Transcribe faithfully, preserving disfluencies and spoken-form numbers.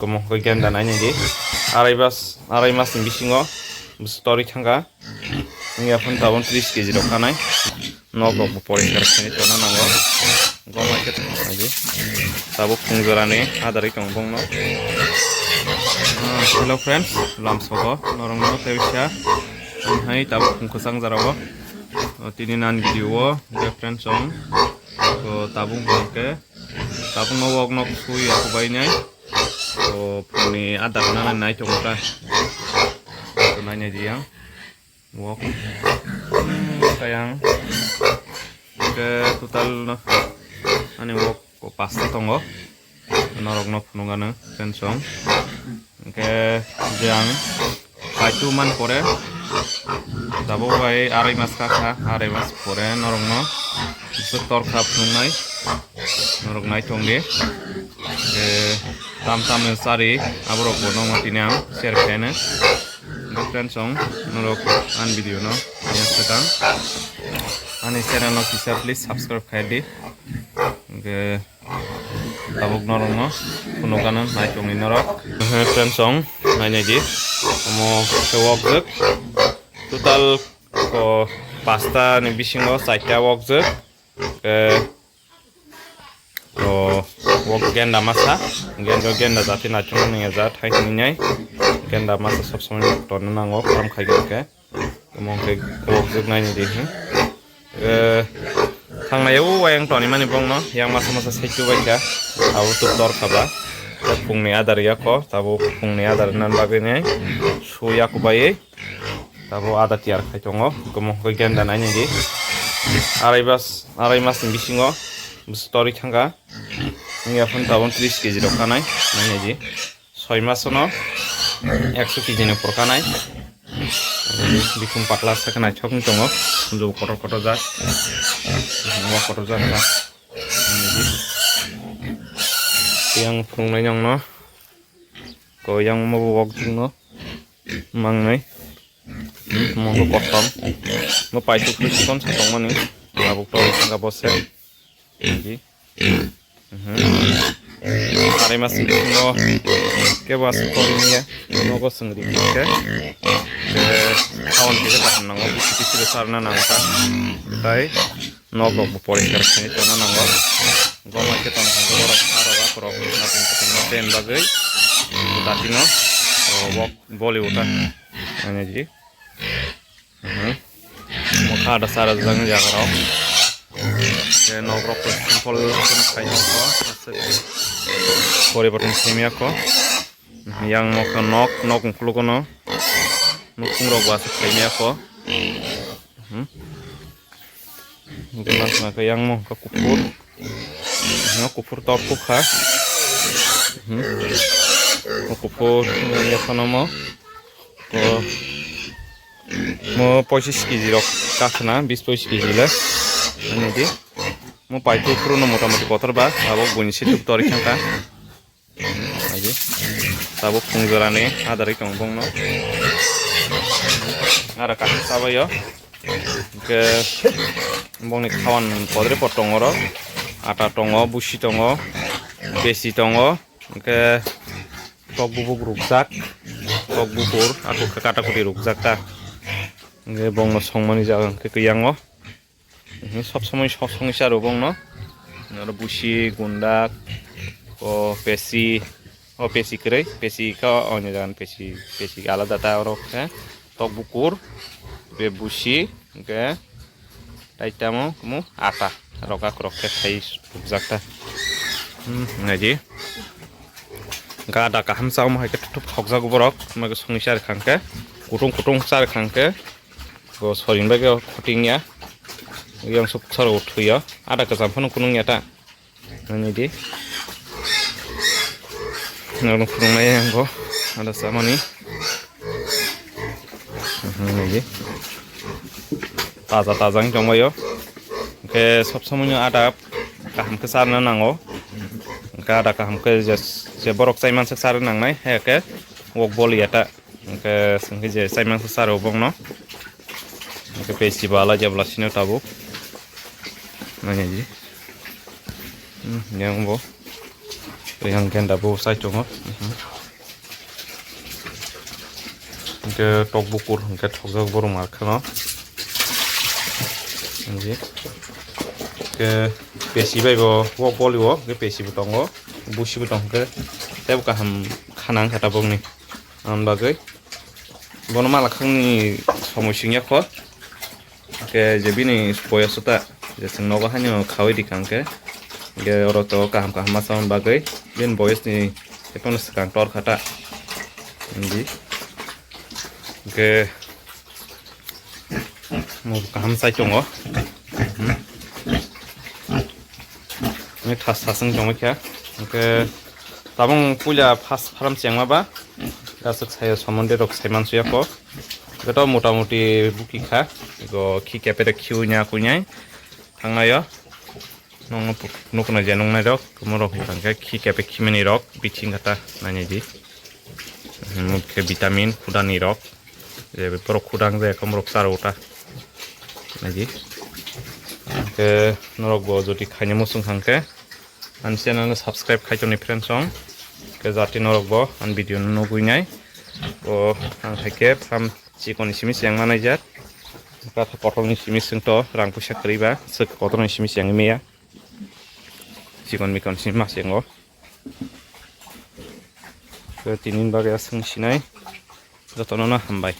Kwmwng khe genda nainai di. Arai bas, arai mas ni bisingo bwswk torwi thangkha. Wngya phano tabuk tris kg rok khanai. Nok rok bo poriskar khainai tongna nango. Gom hai khe tongna di. Tabuk phung jorani adarwi tongo bongno. Ah, hello friends, lamsogo norokno tei bisa. Hai tabuk phung kwchang jora o. O tini nan video o, hwnkhe friends song. O tabuk hwnkhe tabukno wok nok sui ya kubai nai. O phungni adar nana nai tongo ta. Nainai di yang. Wok. Hmm, kayang. Ke total no. Ani wok ko pasta tongo. Norok no phunukgano friends song. Ke je ang paitu man pore. Tabuk bai arai mas kakha, arai mas pore norok no. Bwswk torkha phunuknai. Norok nai tong di. Ke tam tam ni sari. Aborok bo nongma tini ang share khaino. Hwnkhe friends song, norok ani video no nai swkang. Ani channel no kisa please subscribe khai di. Hwnkhe tabuk norok no phunukgano nai tongni norok. Hwnkhe friends song, nai nai di. Omo khe wok jwk. Total ko pasta ni bisingo chaita wok jwk. Hwnkhe O, o genda masa, genda, genda jati naithok nang ya jat hai hinwi nai. Genda masa sob somoi tonna nango, karam khai gel khe. Omo khe wok jwk nai di hin. Eh, thang nai o wayang toni mani bongno, yang masa masa saitu bai kha. Abo tuk dor khaba. Phungni adar ya kho, tabo phungni adar nan bagwi nai. Su ya kubai. Tabo ada tiyar khai tongo, kwmwng khe genda nainai di. Arai bas, arai mas ni bisingo bwswk torwi thangkha. Wngya phano tabuk tris kg rok khanai, nainai di. Soi mas no ekso kg ni upor khanai. Bikhung patla sa khe naithok wng tongo, kunju kotor kotor jak. Wak kotor jak kha. Nainai di. Yang phunuknai nang no. Ko yang mo wok jwk no. Mangnai. Hmm, mo bo kosom. Mo paitu khe chikon sa tongmani. Abo to thangka bo se. Di. Mhm. Arai mas no ke ba sukori niya. Mo go sengri ke. Ke kawan ke ta nang bisi bisi besar na nang ta. Tai. Nok rok bo poriskar khainai tongna nango. Gom hai khe tong thangkhe borok aro rok rok natung kutung ma pen bagwi dati no, o, wok Bollywood a ani ji. Mhm. Mokha da sara jang jaga rok. Ke nok rok ko simple kono khai ko. Poriborton semya ko. Yang mokha nok, nok ungkulugo no. Nukung rok ba se khaimya ko. Mhm. Hingke nang sina khe yang mo hingke kuphur. Hingke kuphur tor kukha. Hmm. O kuphur yang yaphano mo. O mo poichis kg rok kakhna, bis poichis kg le. Ani di. Mo paitu phuru no mota moti kotor ba, abo buini se tuk tori khangka. Aji. Tabuk phung jorani adari tongo bongno. Ara kaham sabayo. Hingke bongni khawan podre pod tongo oro. Ata tongo, busi tongo, besi tongo. Hingke tok bubuk rukjak. Tok bukur, ako khe kata kati rukjak ta. Hingke bongno songmani jaga hingke kiyang o. Mhm, sob somoi sob somoi sa rwbong no. Oro busi, gundak, o pesi, o pesi kwrwi, pesi kha o ni jagan pesi, pesi alada ta oro khe tok bukur, be busi, hingke tai tamo kumu ata, rok ak rok khe khai rwjak ta. Hmm, naidi. Gada kaham sa omo hai khe thup thokjago borok, omo khe songwi sa rwkha hwnkhe, kutung kutung sa rwkha hwnkhe. Bo sorin bai khe khoting ya. Yang sok saro thwi ya. Ada kacham phano kunung ya ta. Ani di. Nang phunung nai yang bo. Ada samani. Ani di. Taja taja wng tongbaio. Hingke sob somoino ada kaham khe charwna nango. Hingke ada kaham khe je, je borok chaiman se charwna nangnai, hai khe wok bol ya ta. Hingke chwng khe je chaimang sa saro bongno. Hingke pesi bala jebla sino tabuk. Nangya ji. Hmm, yang bo. Yang genda bo sai tongo. Hmm. Hwnkhe tok bukur hwnkhe thokjak borok mar kheno. Hwnkhe pesi bai bo wok boli o, hwnkhe pesi bo tongo, busi bo tong hwnkhe teibo kaham khana wngkha tabukni. Aboni bagwi bono malakhangni somoi singya kho. Hwnkhe je bini boyos ta, je chwng nogo haino khaui rikha hwnkhe, hwnkhe oro to kaham kaham ma chama bagwi bini boyosni teiphano swkang tor kha ta. Hwndi. Hwnkhe mo kaham chai tongo. Ni thas thas wng tongwi kha. Hwnkhe tabung puila first farm chengma ba, aswk sayo somonde rok saiman suya kho. Joto mota moti buki kha. Ego khi kepede khiui nya kuinai thangnaio. Nukno je nuknai rok, morok hwnkhe khi kepe khimani rok, biching kata nainai di. Mukhe vitamin khudani rok. Je borok khudang je kom rok charo ta. Naidi. Hwnkhe norok bo jodi khaina muchung hwnkhe ani channel no subscribe khai toni friends song. Hwnkhe jati norok bo ani video no nugui nai. O ang hai khe farm chikon ni simi chengma naijak. Kata kotor ni simi chwng to rang puisa kwrwi ba swk kotor ni simi chengwi maya. Chikon mikon simi ma chengo. Tini bagwi aswk sinai jotono no hambai.